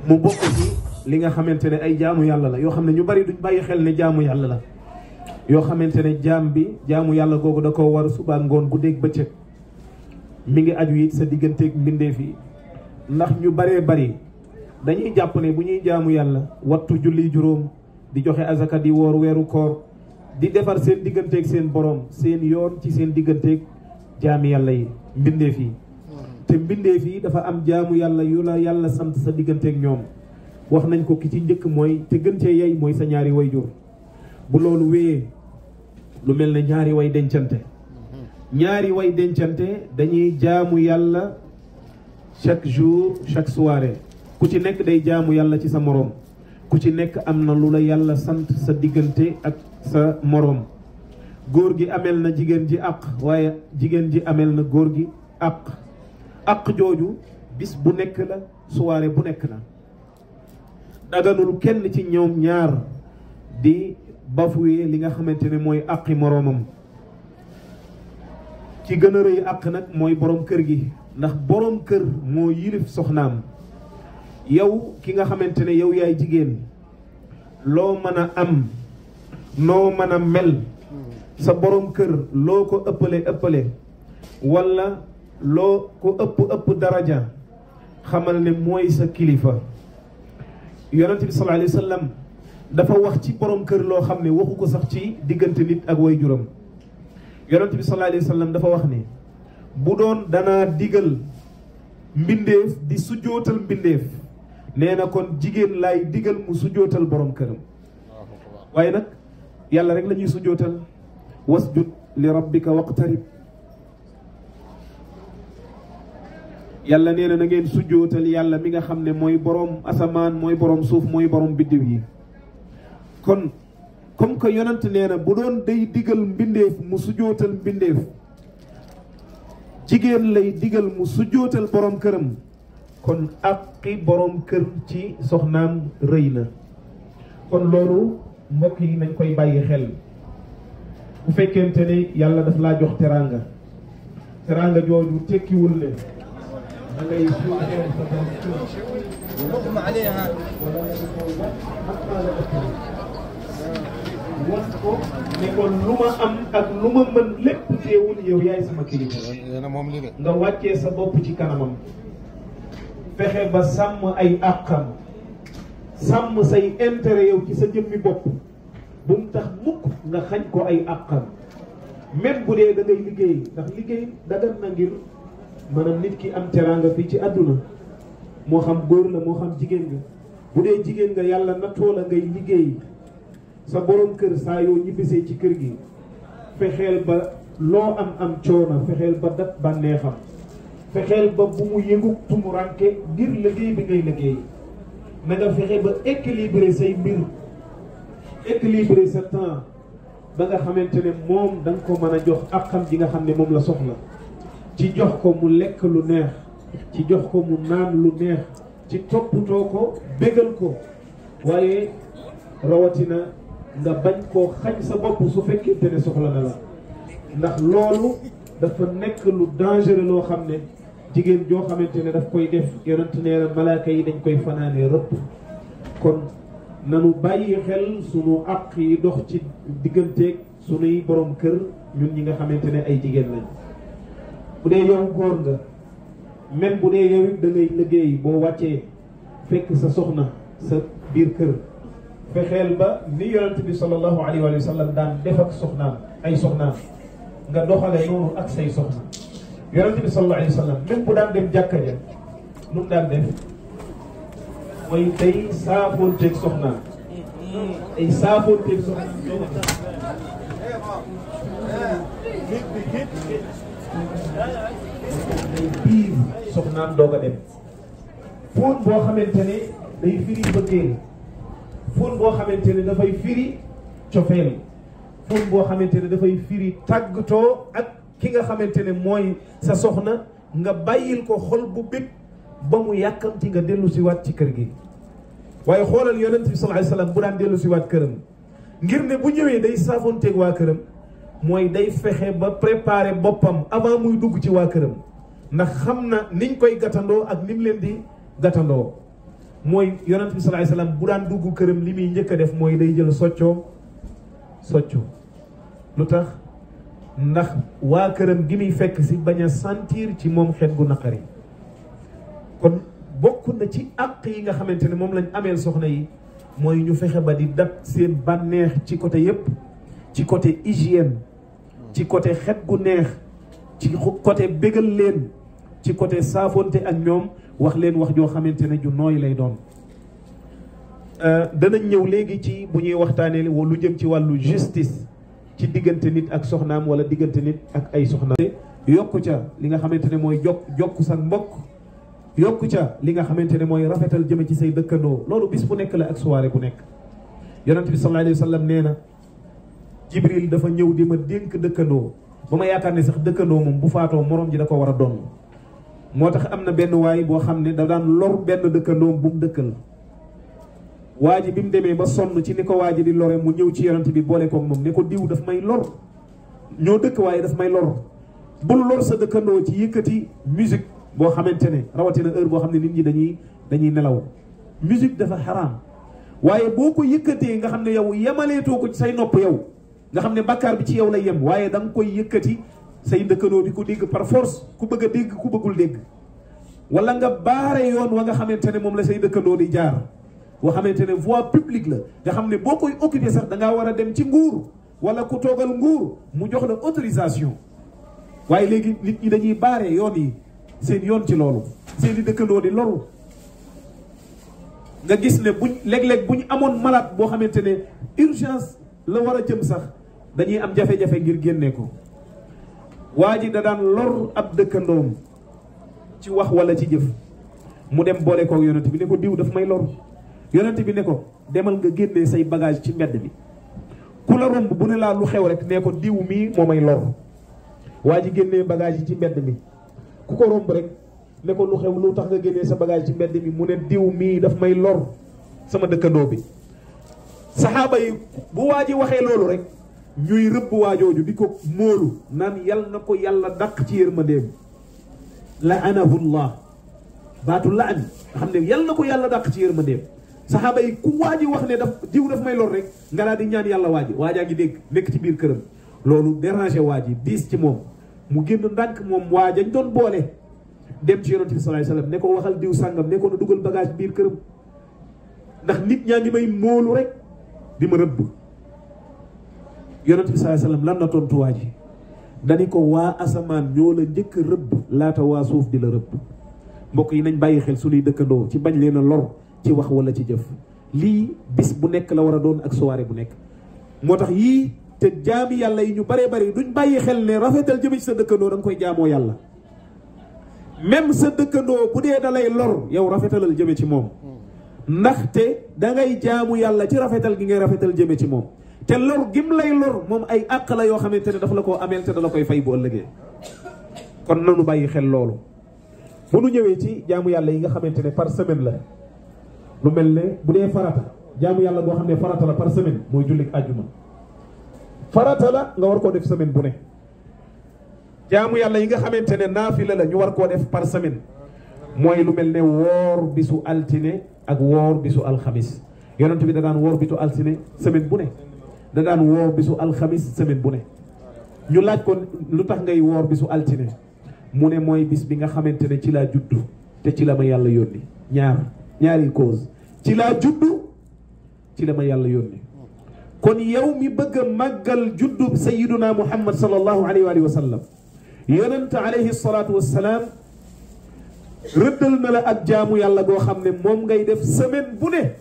mu bokk ci li nga xamante ne ay jaamu yàlla la yoo xam ne ñu bari duñ bàyyi xel ne jaamu yàlla la yoo xamante ne jaam bi jaamu yàlla googu da ko war suba ngoon guddeeg bëccëg mi ngi aju it sa digganteeg mbindeef yi ndax ñu baree bari dañuy jàpp ne bu ñuy jaamu yàlla wattu julli juróom di joxe azaka di woor weeru koor di defar seen digganteeg seen borom seen yoon ci seen digganteeg jaami yàlla yi mbindeef yi te mbindeef yi dafa am jaamu yàlla yu la yàlla sant sa digganteeg ñoom wax nañ ko ki ci njëkk mooy te gën cee yey mooy sa ñaari wayjur bu loolu wéyee lu mel ne ñaari way dencante dañuy jaamu yàlla chaque jour chaque soirée ku ci nekk day jaamu yàlla ci sa moroom ku ci nekk am na lu la yàlla sant sa diggante ak sa moroom góor gi amel na jigéen ji àq waaye jigéen ji amel na góor gi àq jooju bis bu nekk la soirée bu nekk la daganul kenn ci ñoom ñaar di bafoué li nga xamante ne mooy àqi moroomam ci gën a rëy àq nag mooy borom kër gi ndax borom kër moo yilif soxnaam yow ki nga xamante ne yow yaay jigéen loo mën a am noo mën a mel sa borom kër loo ko ëppale walla loo ko ëpp daraja xamal ne mooy sa kilifa yonent bi sallallahu alayhi wa sallam dafa wax ci borom kër loo xam ne waxu ko sax ci diggante nit ak way juram yonent bi sallallahu alayhi wa sallam dafa wax ne bu doon danaa digal mbindeef di sujjootal mbindeef nee na kon jigéen laay digal mu sujjootal borom këram waaye nag yàlla rek la ñuy sujjootal wasjud li rabbika waqtarib yàlla nee na na ngeen sujjootal yàlla mi nga xam ne mooy borom asamaan mooy borom suuf mooy borom biddiw yi kon comme que yonent nee na bu doon day digal mbindeef mu sujjootal mbindeef jigéen lay digal mu sujjootal borom këram kon àqi borom kër ci soxnaam rëy na kon loolu mbokk yi nañ koy bàyyi xel bu fekkente ne yàlla daf laa jox teraanga jooju tekkiwul ne da ngay suufeel sa borom wax ko ne ko lu ma am ak lu ma mën lépp teewul yow yaay sama kilifa nga wàccee sa bopp ci kanamam fexe ba sàmm ay àqam sàmm say intérêt yow ci sa jëmmi bopp bu mu tax mukk nga xañ ko ay àqam même bu dee da ngay liggéey ndax liggéey dagan na ngir maanaam nit ki am teraanga fii ci àdduna moo xam góor la moo xam jigéen nga bu dee jigéen nga yàlla nattoo la ngay liggéey sa borom kër saa yoo ñibbisee ci kër gi fexeel ba loo am coono fexeel ba dat bànneexam fexeel ba bu mu yëngu tumuranke ngir liggéey bi ngay liggéey na nga fexe ba équilibrer say mbir équilibrer sa temps ba nga xamante ne moom da nga ko mën a jox ak xam ji nga xam ne moom la soxla ci jox ko mu lekk lu neex ci jox ko mu naan lu neex ci toppatoo ko bégal ko waaye rawatina nga bañ koo xañ sa bopp su fekkente ne soxla na la ndax loolu dafa nekk lu dangereux loo xam ne jigéen joo xamante ne daf koy def yonent nee na malaaka yi dañ koy fanaane rëpp kon nanu bàyyi xel sunu àq yi dox ci digganteeg sunuy borom kër ñun ñi nga xamante ne ay jigéen lañ bu dee yow góor nga même bu dee yow it da ngay liggéey boo wàccee fekk sa soxna sa biir kër fexeel ba ni yonent bi sallallahu alayhi wa sallam daan def ak soxnaam ay soxnaam nga doxale noonu ak say soxna yonent bi sallallahu alayhi wa sallam même bu daan dem jàkka ja lu mu daan def mooy day saafoonteeg soxnaam ay saafoonteeg soxnaam day biir soxnaam doog a dem fóon boo xamante ne day firi bëggee fóon boo xamante ne dafay firi cofeel fóon boo xamante ne dafay firi tàggatoo ak ki nga xamante ne mooy sa soxna nga bàyyil ko xol bu bég ba mu yàkkamti nga dellu si waat ci kër gi waaye xoolal yonent bi sallallahu alayhi wasallam bu daan dellu si waat këram ngir ne bu ñëwee day saafonteeg waa këram mooy day fexe ba préparer boppam avant muy dugg ci waa këram ndax xam na niñ koy gàttandoo ak nim leen di gàttandoo. mooy yonent bi sallallahu alayhi wasallam bu daan dugg këram li muy njëkk a def mooy day jël socco lu tax ndax waa këram gi muy fekk si bañ a sentir ci moom xeet gu naqari. kon bokk na ci àq yi nga xamante ne moom lañ ameel soxna yi mooy ñu fexe ba di dab seen bànneex ci côté yépp, ci côté hygiène, ci côté xet gu neex, ci côté bégal leen, ci côté saafonte ak ñoom wax leen wax joo xamante ne ju nooy lay doon. danañ ñëw léegi ci bu ñuy waxtaanee lu jëm ci wàllu justice ci diggante nit ak soxnaam wala diggante nit ak ay soxnaam. yokku ca li nga xamante ne mooy jokku sa mbokk, yokku ca li nga xamante ne mooy rafetal jëme ci say dëkkandoo. loolu bis bu nekk la ak soirée bu nekk. yonent bi sallallahu alayhi wa sallam nee na Jibril dafa ñëw di ma dénk dëkkandoo ba ma yaakaar ne sax dëkkandoo moom bu faatoo morom ji da ko war a doon. moo tax am na benn waay boo xam ne da daan lor benn dëkkandoom bu mu dëkkal. waa ji bi mu demee ba sonn ci ni ko waa ji di lore mu ñëw ci yonent bi boole koog moom ne ko diw daf may lor, ñoo dëkk waaye daf may lor. bul lor sa dëkkandoo ci yëkkati musique boo xamante ne rawatina heure boo xam ne nit ñi dañuy nelaw. musique dafa xaraam, waaye boo ko yëkkatee nga xam ne yow yemaleetoo ko ci say nopp yow, nga xam ne bàkkaar bi ci yow lay yem, waaye da nga koy yëkkati say dëkkandoo di ko dégg par force, ku bëgg a dégg ku bëggul dégg. wala nga baare yoon wa nga xamante ne moom la say dëkkandoo di jaar, boo xamante ne voie publique la, nga xam ne boo koy occupé sax da ngaa war a dem ci nguur wala ku toogal nguur mu jox la autorisation. waaye léegi nit ñi dañuy baare yoon yi seen yoon ci loolu, seen i dëkkandoo di loru. nga gis ne léeg-léeg bu ñu amoon malade boo xamante ne urgence la war a jëm sax dañuy am jafe-jafe ngir génne ko. waa ji da daan lor ab dëkkandoom ci wax wala ci jëf, mu dem boole koog yonent bi ne ko diw daf may lor. yonent bi ne ko demal nga génnee say bagage ci mbedd bi, ku la romb bu ne laa lu xew rek ne ko diw mii moo may lor. waa ji génnee bagage yi ci mbedd mi, ku ko romb rek ne ko lu xew, lu tax nga génnee sa bagage ci mbedd mi, mu ne diw mii daf may lor sama dëkkandoo bi. saxaaba yi bu waa ji waxee loolu rek ñuy rëbb waajooju di ko móolu naan yal na ko yàlla dàq ci yërmandeem. laanahu llah, baatu laan nga xam ne yal na ko yàlla dàq ci yërmandeem. saxaaba yi ku waa ji wax ne diw daf may lor rek nga daal di ñaan yàlla waajaa ngi dégg nekk ci biir këram. loolu dérangé waa ji diis ci moom, mu génn ndànk moom waajañ doon boole dem ci yonent bi sallallahu alayhi wasallam ne ko waxal diw sàngam ne ko na dugal bagage biir këram ndax nit ñaa ngi may móolu rek di ma rëbb. yonent bi sallallahu alayhi wasallam lan la tontu waa ji, dani ko waa asamaan ñoo la njëkk a rëbb laata waa suuf di la rëbb. mbokk yi nañ bàyyi xel suñuy dëkkandoo ci bañ leen a lor ci wax wala ci jëf. lii bis bu nekk la war a doon ak soirée bu nekk. moo tax yii te jaami yàlla yi ñu baree bari duñ bàyyi xel ne rafetal jëme ci sa dëkkandoo da nga koy jaamoo yàlla. même sa dëkkandoo bu dee da lay lor yow rafetalal jëme ci moom, ndaxte da ngay jaamu yàlla ci rafetal gi ngay rafetal jëme ci moom. te lor gim lay lor moom ay àq la yoo xamante ne dafa la koo ameel te da la koy fay bu ëllëgee. kon nanu bàyyi xel loolu. bu nu ñëwee ci jaamu yàlla yi nga xamante ne par semaine la, lu mel ne bu dee farata, jaamu yàlla boo xam ne farata la par semaine mooy jullik àjjuma. farata la nga war koo def semaine bu ne. jaamu yàlla yi nga xamante ne naafila la ñu war koo def par semaine mooy lu mel ne woor bisu altine ak woor bisu alxamis. yonent bi da daan woor bisu altine semaine bu ne, da daan woor bisu alxamis semaine bu ne. ñu laaj ko lu tax ngay woor bisu altine, mu ne mooy bis bi nga xamante ne ci laa juddu te ci la ma yàlla yónni. ñaari cause, ci laa juddu ci la ma yàlla yónni. kon yow mi bëgg a màggal juddu sayyiduna muhammad sallallahu alayhi wa sallam, yonent alayhi salaatu wassalaam rëddal na la ak jaamu yàlla goo xam ne moom ngay def semaine bu ne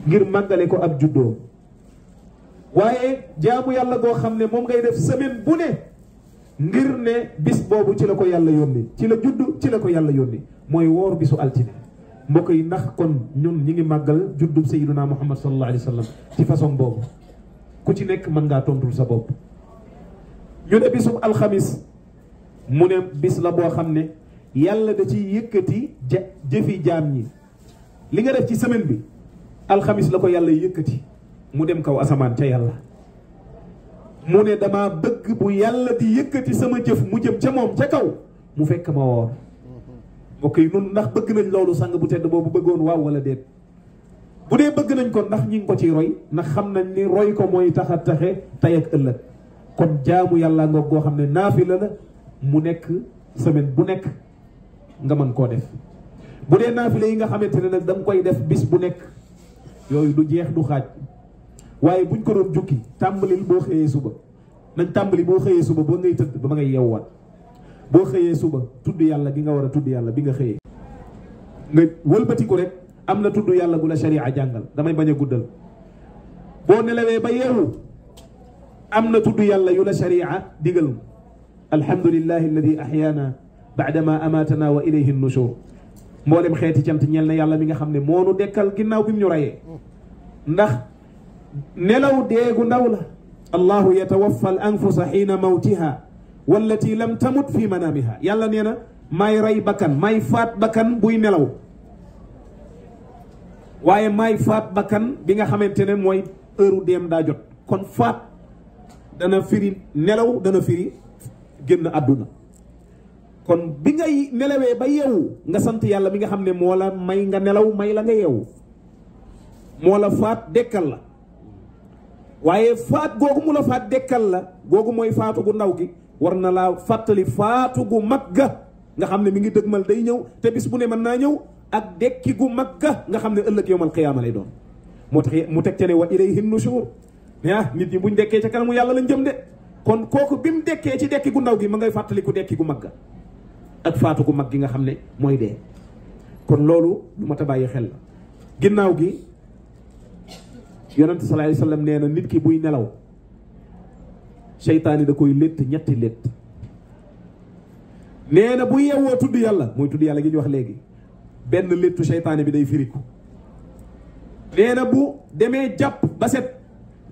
ngir màggale ko ab juddoo. waaye jaamu yàlla goo xam ne moom ngay def semaine bu ne ngir ne bis boobu ci la ko yàlla yónni, ci la juddu ci la ko yàlla yónni, mooy woor bisu altine. mbokk yi ndax kon ñun ñi ngi màggal juddub sayyiduna muhammad sallallahu alayhi wa sallam ci façon boobu? ku ci nekk mën ngaa tontul sa bopp. ñu ne bisub alxamis mu ne bis la boo xam ne yàlla da ciy yëkkati jëfi jaam ñi. li nga def ci semaine bi alxamis la ko yàlla yëkkati mu dem kaw asamaan ca yàlla. mu ne dama bëgg bu yàlla di yëkkati sama jëf mu jëm ca moom ca kaw, mu fekk ma woor mbokk yi nun ndax bëgg nañ loolu sang bu tedd boobu bëggoon waaw wala déet bu dee bëgg nañ ko ndax ñi ngi ko ciy roy ndax xam nañ ni roy ko mooy tax a taxe tey ak ëllëg kon jaamu yàlla nga goo xam ne naafila la mu nekk semaine bu nekk nga mën koo def bu dee naafila yi nga xamante ne nag da nga koy def bis bu nekk yooyu du jeex du xaaj waaye buñ ko doon jukki tàmbalil boo xëyee suba nañ tàmbali boo xëyee suba ba ngay tëdd ba ma ngay yeewwaat boo xëyee suba tudd yàlla gi nga war a tudd yàlla bi nga xëyee nga wëlbatiku rek am na tudd yàlla gu la sharia jàngal damay bañ a guddal boo nelawee ba yeewu am na tudd yàlla yu la sharia digal alhamdulillahi alladi ahyaana baadama amatana wa ilayhi nushur mboolem xeeti cant ñel na yàlla mi nga xam ne moonu dekkal ginnaaw bi mu ñu rayee ndax nelaw deegu ndaw la allahu yatawaffa al anfusa xiina mawtiha wallati lam tamut fi manamiha yàlla nee na maay rey bakkan maay faat bakkan buy nelaw waaye maay faat bakkan bi nga xamante ne mooy heure deem daa jot kon faat dana firi nelaw dana firi génn àdduna kon bi ngay nelawee ba yeewu nga sant yàlla mi nga xam ne moo la may nga nelaw may la nga yeewu moo la faat dekkal la waaye faat googu mu la faat dekkal la googu mooy faatu gu ndaw gi war na laa fàttali faatu gu mag ga nga xam ne mi ngi dëgmal day ñëw te bis bu ne mën naa ñëw ak dekki gu mag ga nga xam ne ëllëg yowmal qiyaama lay doon moo tax mu teg te ne wa ilayhi nushur nit ñi buñ dekkee ca kanamu yàlla lañ jëm de kon kooku bi mu dekkee ci dekki gu ndaw gi ma ngay fàttaliku dekki gu mag ga ak faatu gu mag gi nga xam ne mooy dee kon loolu lu mat a bàyyi xel la ginnaaw gi yonente sallallahu alayhi wasallam nee na nit ki buy nelaw seytaane da koy létt ñetti létt nee na bu yeewoo tudd yàlla mooy tudd yàlla gi ñu wax léegi benn léttu seytaane bi day firiku nee na bu demee jàpp ba set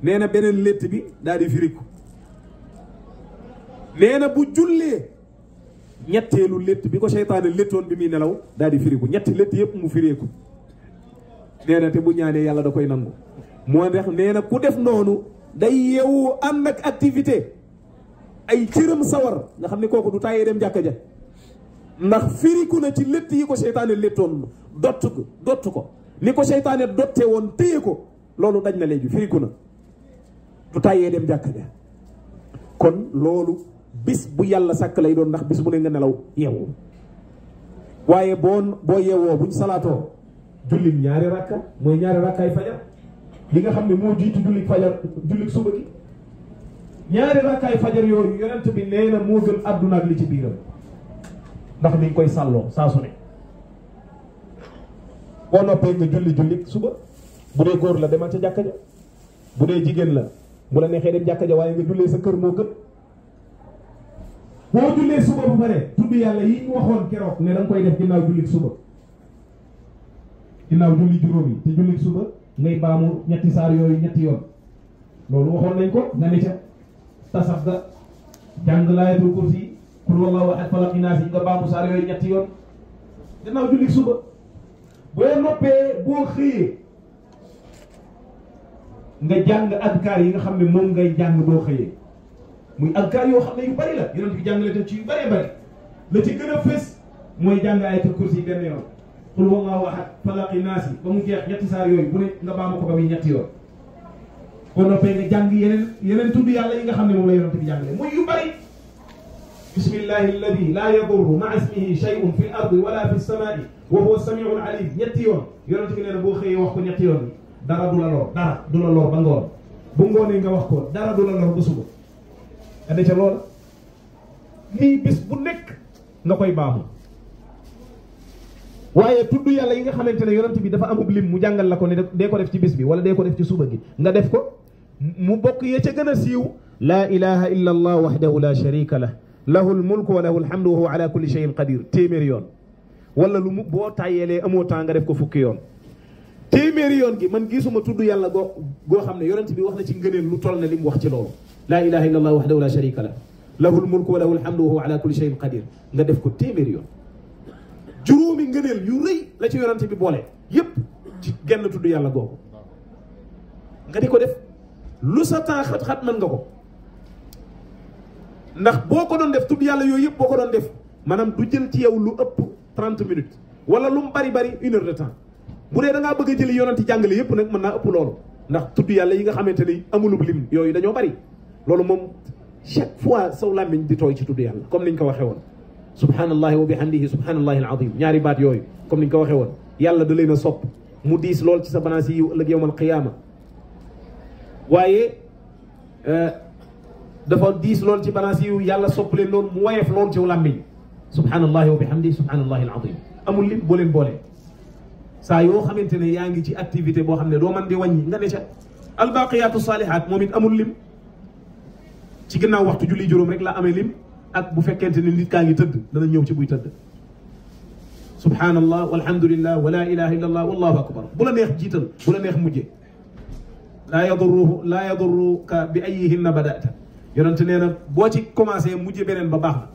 nee na beneen létt bi daal di firiku nee na bu jullee ñetteelu létt bi ko seytaane léttoon bi muy nelaw daal di firiku ñetti létt yëpp mu fireeku nee na te bu ñaanee yàlla da koy nangu moo tax nee na ku def noonu day yeewu ànd ak activité ay cëram sawar nga xam ne kooku du tàyyee dem jàkka ja ndax firiku na ci létt yi ko seytaane léttoon dott ko ni ko seytaane dotte woon téye ko loolu daj na léegi firiku na du tàyyee dem jàkka ja kon loolu bis bu yàlla sàkk lay doon ndax bis bu ne nga nelaw yeewu waaye boo yeewoo buñ salaatoo jullit ñaari rakka mooy ñaari rakkaay fajar li nga xam ne moo jiitu jullit fajar jullit suba gi ñaari rakkaay fajar yooyu yonent bi nee na moo gën àdduna ak li ci biiram ndax mi ngi koy sàlloo saa su ne boo noppee nga julli suba bu dee góor la demal ca jàkka ja bu dee jigéen la bu la neexee dem jàkka ja waaye nga jullee sa kër moo gën boo jullee suba bu pare tudd yàlla yi ñu waxoon keroog ne da nga koy def ginnaaw jullit suba ginnaaw julli juróom yi te jullit suba ngay baamu ñetti saar yooyu ñetti yoon loolu waxoon nañ ko nga ne ca tasaf ga jàng laayatul kursi qul wallahu ahad falaq naas yi nga baamu saar yooyu ñetti yoon ginnaaw jullit suba boo noppee boo xëyee nga jàng adkaar yi nga xam ne moom ngay jàng boo xëyee muy adkaar yoo xam ne yu bari la yonent bi jàngale te ci yu bari bari la ci gën a fës mooy jàng ayatul kursi benn yoon qul wallahu ahad falaqi naas yi ba mu jeex ñetti saar yooyu bu ne nga baamu ko ba muy ñetti yoon boo noppee nga jàng yeneen tudd yàlla yi nga xam ne moom la yonent bi jàngale muy yu bari bismillahi alladi laa yadurru ma'a ismihi shay'un fi l ardi wala fi samaa'i wa huwa samiul alim ñetti yoon yonent bi nee na boo xëyee wax ko ñetti yoon dara du la lor dara du la lor ba ngoon bu ngoonee nga wax ko dara du la lor ba suba ade ca loola lii bis bu nekk nga koy baamu waaye tudd yàlla yi nga xamante ne yonent bi dafa amub lim mu jàngal la ko ne dee ko def ci bis bi wala dee ko def ci suba gi nga def ko mu bokk yee ca gën a siiw laa ilaha illa allah wahdahu la sharika lah lahu lmulku wa lahu lhamdu wa huwa ala kulli shay'in qadir téeméeri yoon wala lu mu boo tàyyeelee amoo temps nga def ko fukki yoon téeméeri yoon gi man gisuma tudd yàlla goo xam ne yonent bi wax na ci ngëneel lu toll ne li mu wax ci loolu laa ilaha illa allah wahdahu la sharika lah lahu lmulku wa lahu lhamdu wa huwa ala kulli shay'in qadir nga def ko téeméeri yoon juróomi ngëneel yu rëy la ci yonent bi boole yépp ci genn tudd yàlla googu nga di ko def lu sa temps xat-xat mën nga ko ndax boo ko doon def tudd yàlla yooyu yëpp boo ko doon def maanaam du jël ci yow lu ëpp 30 minutes wala lu mu bari 1 heure de temps bu dee da ngaa bëgg a jëli yonanti jàngale yépp nag mën naa ëpp loolu ndax tudd yàlla yi nga xamante ni amulub lim yooyu dañoo bari loolu moom chaque fois saw làmmiñ di tooy ci tudd yàlla comme niñ ko waxee woon subhanallahi wa bihamdihi subhanallahi alazim ñaari baat yooyu comme niñ ko waxee woon yàlla da leen a sopp mu diis lool ci sa balance yi ëllëg yawmal qiyaama waaye dafa diis lool ci balance yi yàlla sopp leen lool mu woyof lool ci làmmiñ subhanallahi wa bihamdihi subhanallahi alazim amul lim boo leen boole saa yoo xamante ne yaa ngi ci activité boo xam ne doo mën di wàññi nga ne ca albaqiyatu salihat moom it amul lim ci ginnaaw waxtu julli juróom rek la amee lim ak bu fekkente ne nit kaa ngi tëdd dana ñëw ci buy tëdd subhanallah walhamdulillah wa la ilaha illa allah wallahu akbar bu la neex jiital bu la neex mujje laa yadurruka bi ayyihinna badata yonente nee na boo ci commencé mujje beneen ba baax na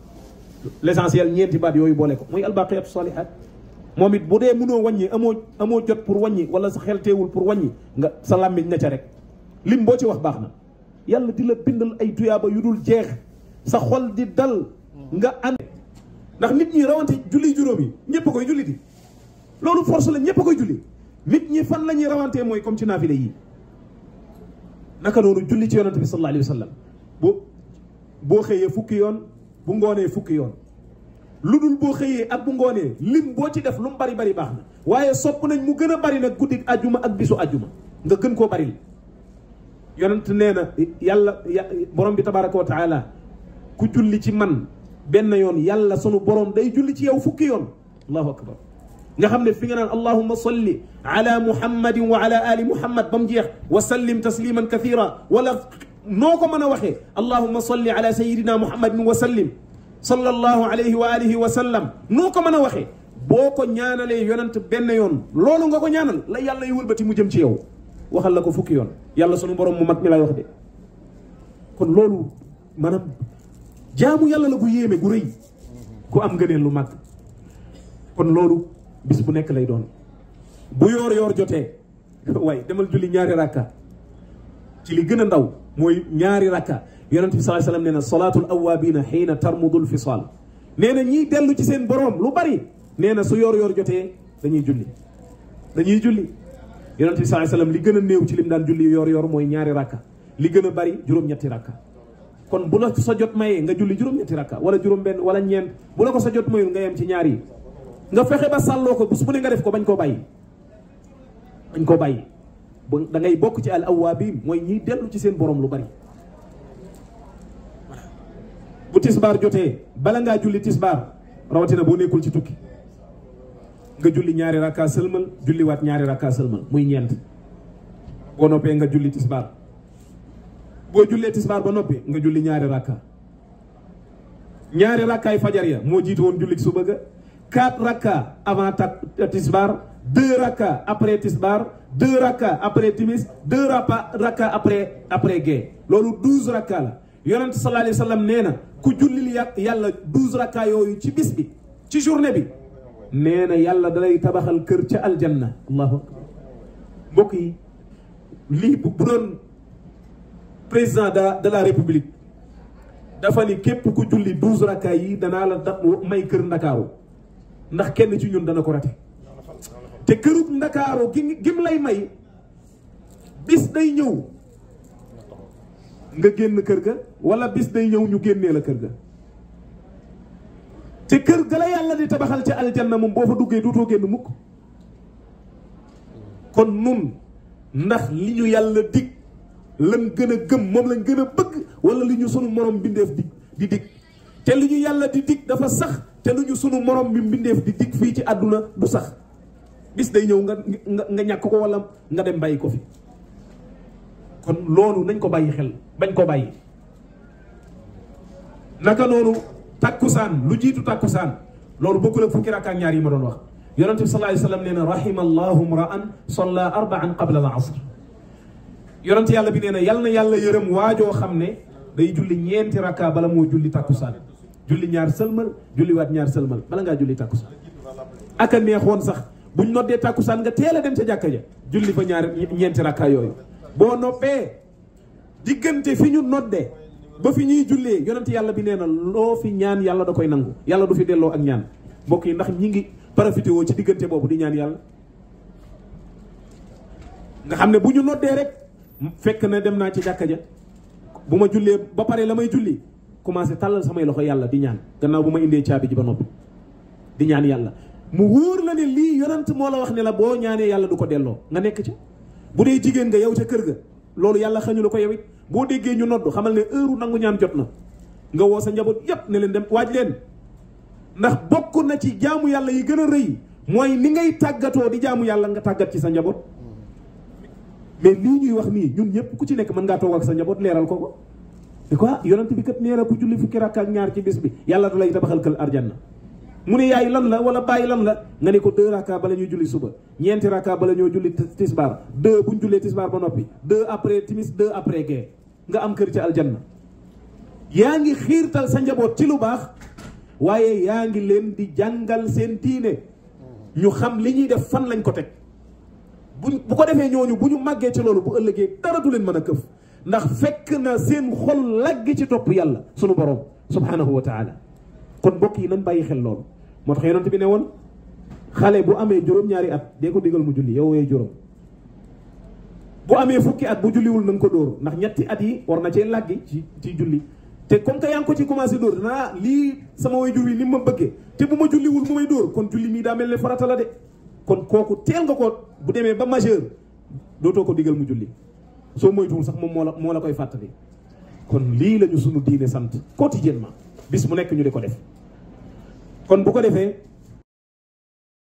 l'essentiel ñeenti baat yooyu boole ko muy albaqiyatu salihat moom it bu dee mënoo wàññi amoo jot pour wàññi wala sa xel teewul pour wàññi nga sa làmmiñ na ca rek lim boo ci wax baax na yàlla di la bindal ay tuyaaba yu dul jeex sa xol di dal nga ànd ndax nit ñi rawante julli juróom yi ñëpp a koy julli di loolu force la ñëpp a koy julli nit ñi fan la ñuy rawantee mooy comme ci naafile yi naka noonu julli ci yonante bi sallallahu alayhi wa sallam boo xëyee fukki yoon bu ngoonee fukki yoon lu dul boo xëyee ak bu ngoonee lim boo ci def lu mu bari baax na waaye sopp nañ mu gën a bari nag guddik ajjuma ak bisu ajjuma nga gën koo bari yonent nee na yàlla borom bi tabaraka wa taala ku julli ci man benn yoon yàlla sunu borom day julli ci yow fukki yoon allahu akbar nga xam ne fi nga naan allahumma salli ala muhammadin wa ala ali muhammad ba mu jeex wa sallim tasliman kathira wala noo ko mën a waxee allahumma salli ala sayidina muhammadin wa sallim sallallahu alayhi wa alihi wa sallam noo ko mën a waxee boo ko ñaanalee yonent benn yoon loolu nga ko ñaanal la yàlla yu wëlbati mu jëm ci yow waxal la ko fukki yoon yàlla sunu borom mu mag mi lay wax de kon loolu maanaam jaamu yàlla la gu yéeme gu rëy ku am ngëneel lu mag kon loolu bis bu nekk lay doon bu yoor jotee waaye demal julli ñaari rakka ci li gën a ndaw mooy ñaari rakka yonent bi sallallahu alayhi wasallam nee na salaatul awwabina xiina tarmudul fisaal nee na ñiy dellu ci seen borom lu bari nee na su yoor jotee dañuy julli yonent bi sallallahu alayhi wasallam li gën a néew ci lim daan julli yoor mooy ñaari rakka li gën a bari juróom-ñetti rakka kon bu la sa jot mayee nga julli juróom-ñetti rakka wala juróom-benn wala ñeent bu la ko sa jot mayul nga yem ci ñaar yi nga fexe ba sàlloo ko bés bu ne nga def ko bañ koo bàyyi da ngay bokk ci al awwabin mooy ñiy dellu ci seen borom lu bari bu tisbaar jotee bala ngaa julli tisbaar rawatina boo nekkul ci tukki nga julli ñaari rakka sëlmal julliwaat ñaari rakka sëlmal muy ñeent boo noppee nga julli tisbaar boo jullee tisbaar ba noppi nga julli ñaari rakkaay fajar ya moo jiitu woon julli suba ga 4 rakka avant tisbaar 2 rakka après tisbaar 2 rakka après timis 2 rakka après gée loolu 12 rakka la yonent sallallahu alayhi wa sallam nee na ku jullil yàlla 12 rakka yooyu ci bis bi ci journée bi nee na yàlla dalay tabaxal kër ca aljanna allahu akbar mbokk yi lii bu doon président de la république dafa ni képp ku julli 12 rakka yi danaa la may kër ndakaaru ndax kenn ci ñun dana ko rate te kërug ndakaaru gim lay may bis day ñëw nga génn kër ga wala bis day ñëw ñu génnee la kër ga te kër ga la yàlla di tabaxal ca aljanna moom boo fa duggee dootoo génn mukk kon nun ndax li ñu yàlla dig lan gën a gëm moom lañ gën a bëgg wala li ñu sunu morom bindeef di dig te li ñu yàlla di dig dafa sax te lu ñu sunu morom bi bindeef di dig fii ci àdduna du sax bis day ñëw nga ñàkk ko wala nga dem bàyyi ko fi kon loolu nañ ko bàyyi xel bañ ko bàyyi naka noonu takkusaan lu jiitu takkusaan loolu bokkul ak fukki rakka ak ñaar yi ma doon wax yonent bi sallallahu alayhi wa sallam nee na rahimallahu mra'an salla 4 qabla al-asr yonent yàlla bi nee na yal na yàlla yërëm waajoo xam ne day julli ñeenti rakka bala moo julli takkusaan julli ñaar sëlmal julli waat ñaar sëlmal bala ngaa julli takkusaan aka neexoon sax buñ noddee takkusaan nga teel a dem ca jàkka ja julli fa ñeenti rakka yooyu boo noppee diggante fi ñu noddee ba fi ñuy jullee yonent yàlla bi nee na loo fi ñaan yàlla da koy nangu yàlla du fi delloo ak ñaan mbokk yi ndax ñi ngi profité woo ci diggante boobu di ñaan yàlla nga xam ne bu ñu noddee rek fekk na dem naa ci jàkka ja bu ma jullee ba pare la may julli commencé tàllal samay loxo yàlla di ñaan gannaaw bu ma indee caabi ji ba noppi di ñaan yàlla mu wóor la ne lii yonent moo la wax ne la boo ñaanee yàlla du ko delloo nga nekk ca bu dee jigéen nga yow ca kër ga loolu yàlla xañu la ko yow it boo déggee ñu noddu xamal ne heure nangu ñaan jot na nga woo sa njaboot yépp ne leen dem waaj leen ndax bokk na ci jaamu yàlla yi gën a rëy mooy ni ngay tàggatoo di jaamu yàlla nga tàggat ci sa njaboot mais lii ñuy wax nii ñun ñëpp ku ci nekk mën ngaa toog ak sa njaboot leeral ko ko di ko yonent bi kat nee na ku julli fukki rakka ak ñaar ci bis bi yàlla da lay tabaxal kër arjanna mu ne yaay lan la wala bàyyi lan la nga ne ko 2 rakka bala ñuy julli suba ñeenti rakka bala ñoo julli tisbaar 2 buñ jullee tisbaar ba noppi 2 après timis 2 après gee nga am kër ci aljanna yaa ngi xiirtal sa njaboot ci lu baax waaye yaa ngi leen di jàngal seen diine ñu xam li ñuy def fan lañ ko teg bu ko defee ñooñu bu ñu màggee ci loolu bu ëllëgee dara du leen mën a këf ndax fekk na seen xol lagg ci topp yàlla sunu borom subhanahu wa taala kon mbokk yi nañ bàyyi xel loolu moo tax yonent bi ne woon xale bu amee juróom-ñaari at dee ko digal mu julli yow wee juróom bu amee fukki at bu julliwul na nga ko dóor ndax ñetti at yi war na cee làggi ci julli te comme que yaa ngi ko ci commencé dóor danaa lii sama way jur wi ni ma bëggee te bu ma julliwul mu may dóor kon julli mii daa mel ne farata la de kon kooku teel nga ko bu demee ba majeur dootoo ko digal mu julli soo moytuwul sax moom moo la koy fàttali kon lii lañu sunu diine sant quotidiennement bis mu nekk ñu di ko def kon bu ko defee